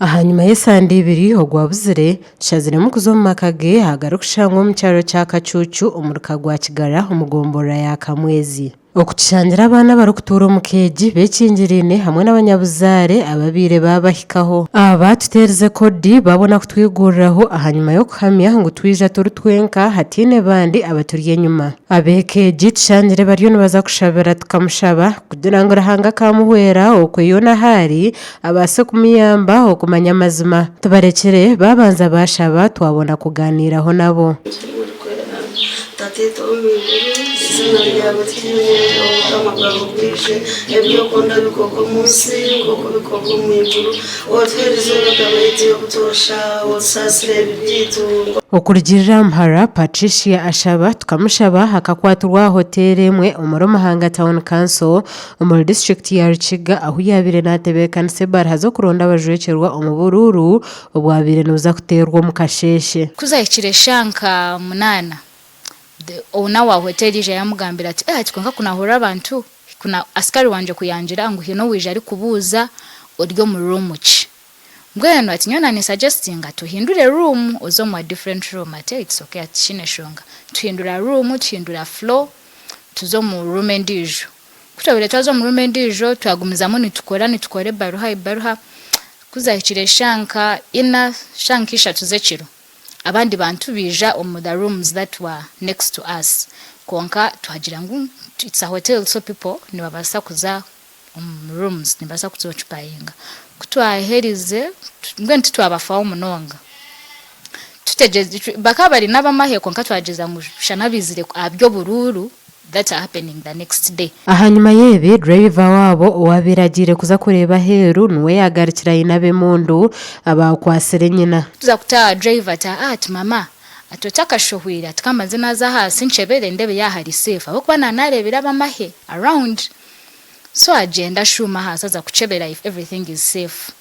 Ahanyima y'esande ibiri ogwabuzire, tushaziremu kuza omu maka ge agarikushangwa omu kyaro kya Kacuucu omuruka gwa Kigara omu gomborora ya Kamwezi. Okutushangira abaana abarikutuura omu ka egi beekingiriine hamwe n'abanyabuzaare ababaire baabahikaho. Aba tuteerize kodi baabona kutwiguriraho ahanyima y'okuhamya ngu twija turi twenka hataine bandi abaturi enyima. Ab'eka egi tushangire bariyo nibaza kushabira tukamushaba kugira ngu Ruhanga akaamuhwera okwe yoona ahu ari abaase kumuyamba okumanya amazima. Tubarekire baabanza baashaba twabona kugaaniiraho nabo. Tataitwe ow'omu iguru, eiziina ryawe rihimbwe, Obukama bwawe bwije, ebi okunda bikorwe omu nsi nk'oku bikorwa omu iguru. Otuhe erizooba egabo yaitu y'obutoosha, otusaasire ebibi byaitu nk'oku. Okurugiirira aha muhara Patricia Ashaba tukamushaba akakwatirwa aha hoteeri emwe omuri Muhanga Town Council omuri disiturikiti ya Rukiga ahu yaabaire naatebeekanisa ebaruha z'okuronda abajwekyerwa omu buruuru obwabaire nibuza kuteerwa omu kasheeshe. Ku zahikire shaaha nka munaana, owner wa hotel yaija yamugambira ati, ati kwonka ku nahurira abantu, asikari wangye ku yangira ngu haine owaija arikubuuza ori omu room ki? Mbwenu ati nyowe naninsajestinga tuhindure room oze omu a different room ati it's okay ati tikiine shonga. Tuhindura room, tuhindura floor tuza omu room endiijo. Ku twabaire twaza omu room endiijo twagumizamu nitukora nitukora ebaruha ebaruha, ku zahikire eshaaha nka ina, shaaha nka ishatu z'ekiro, abandi bantu baija omu the rooms that were next to us kwonka twagira ngu it's a hotel so people nibabaasa kuza omu rooms nibabaasa kuza occupyinga. Ku twaherize mbwenu titwabafaho munonga tutegyerize bakaba bari n'abamahe kwonka twagyeza ngu shana baizire aha by'oburuuru that are happening the next day. Ahanyima y'ebi, driver waabo owabaire agiire kuza kureeba aheeru niwe yaagarukire aine ab'emundu abaakwatsire nyina. Tuza kutaaha driver ati aa ati mama ati otakashohwire ati kambanze naaza ahansi nkyebere ndebe yaaba hari safe ahabw'okuba naanareebire ab'amahe around so agyenda ashuuma ahansi aza kukyebera if everything is safe.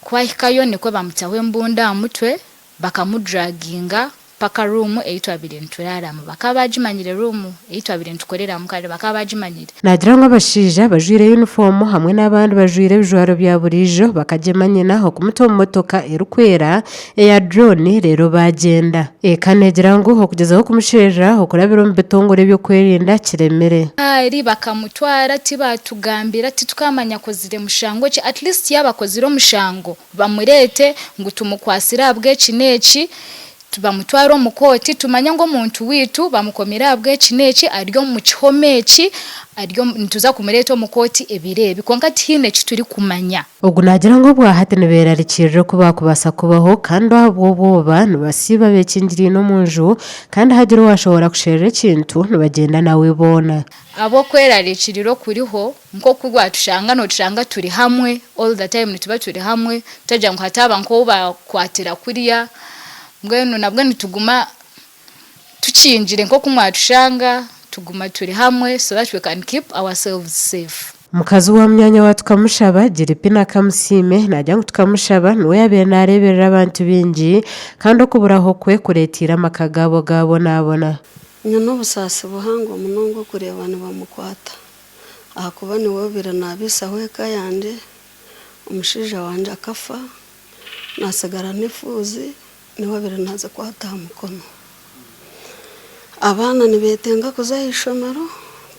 Ku ahikayo nikwo bamutaho embundu aha mutwe Bakamudraginga paka room ei twabire nituraramu. Bakaba bagimanyire room ei twabire nitukoreramu kare bakaba bagimanyire. Naagira ngu abashaija bajwaire yunifoomu hamwe n'abandi bajwaire ebijwaro bya buriijo bakagyema nyina okumuta omu motoka erikwera eya drone reero baagyenda. Eka neegira ngu okugyezaho kumusherura okurabira omu bitongore eby'okwerinda kiremire. Ari bakamutwara tibatugambira titukamanya akozire mushango ki at least yaaba akozire omushango Bamureete ngu tumukwasire ahabw'eki n'eki, bamutware omu kooti, tumanye ngu omuntu waitu bamukomire ahabw'eki n'eki, ari omu kihome eki, ari omu, nituza kumureeta omu kooti ebiro ebi. Kwonka tihaine eki turikumanya. Ogu naagira ngu obwahati nibeerarikirira oku baakubaasa kubaho kandi ahabw'obwoba nibasiiba beekingiriine omu nju kandi hagira owaashohora kusherura ekintu nibagyenda nawe boona. Ahabw'okwerarikirira okuriho, Nk'oku watushanga notushanga turi hamwe all the time nituba turi hamwe tutagira ngu hataaba nk'ou bakwatira kuriya mbwenu nabwo nituguma tukingire nk'oku mwatushanga tuguma turi hamwe so that we can keep ourselves safe. Mukazi wa munywanya wa Tukamushaba, Giripina Kamusiime naagira ngu Tukamushaba niwe yaabaire naareeberera abantu baingi kandi okuburaho kwe kureeteire amaka gaabo gaabonabona. Nyine obusaasi buhango munonga okureeba nibamukwata. Ahakuba niwe obaire naabaisaho eka yangye, omushaija wangye akafa, naatsigara n'efuuzi, niwe abaire naazikwata aha mukono. Abaana nibeetenga kuza aha ishomero,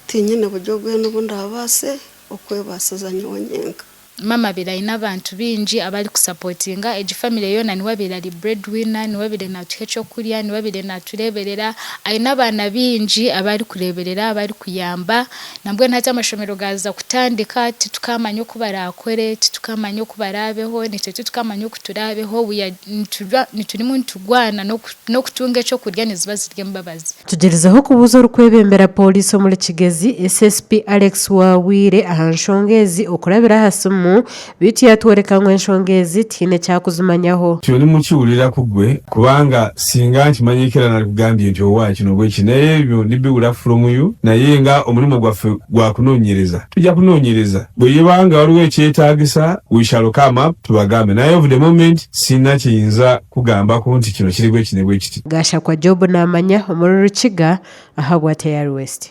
tiinyine buryo bwena obu ndaabaase okwebaasiza nyowe nyenka. Mama abaire aine abantu baingi abu arikusapotinga, egi family yoona niwe abaire ari bread winner, niwe abaire natuha ekyokurya, niwe abaire natureberera, aine abaana baingi abu arikureberera, abu arikuyamba, nambwenu hati amashomero gaaza kutandika titukamanya oku baraakore, titukamanya oku baraabeho, naitwe titukamanya oku turaabeho, we are niturimu niturwana n'okutunga ekyokurya niziba ziri embabazi. Tugyerizeho kubuuza orikwebembera Pooriisi omuri Kigezi, SSP Alex Wabwire aha nshonga ezi okurabira aha simu beitu yatworeka ngu enshonga ezi tihaine eki arikuzimanyaho. Kino nimukiwulira kugwe kubanga singa nkimanyikira narikugambye nti owa kino bweki naye ebyo nibiwula from you naye nga omulimo gwaffe gwakunonyereza tujja kunonyereza bweyeba nga waliwo ekyetagisa we shall come up tubagambe naye of the moment sirina kyeyinza kugambako nti kino kiri bweki nebwekiti. Gashakwa Job Namanya omuri Rukiga ahabwa Tayari West.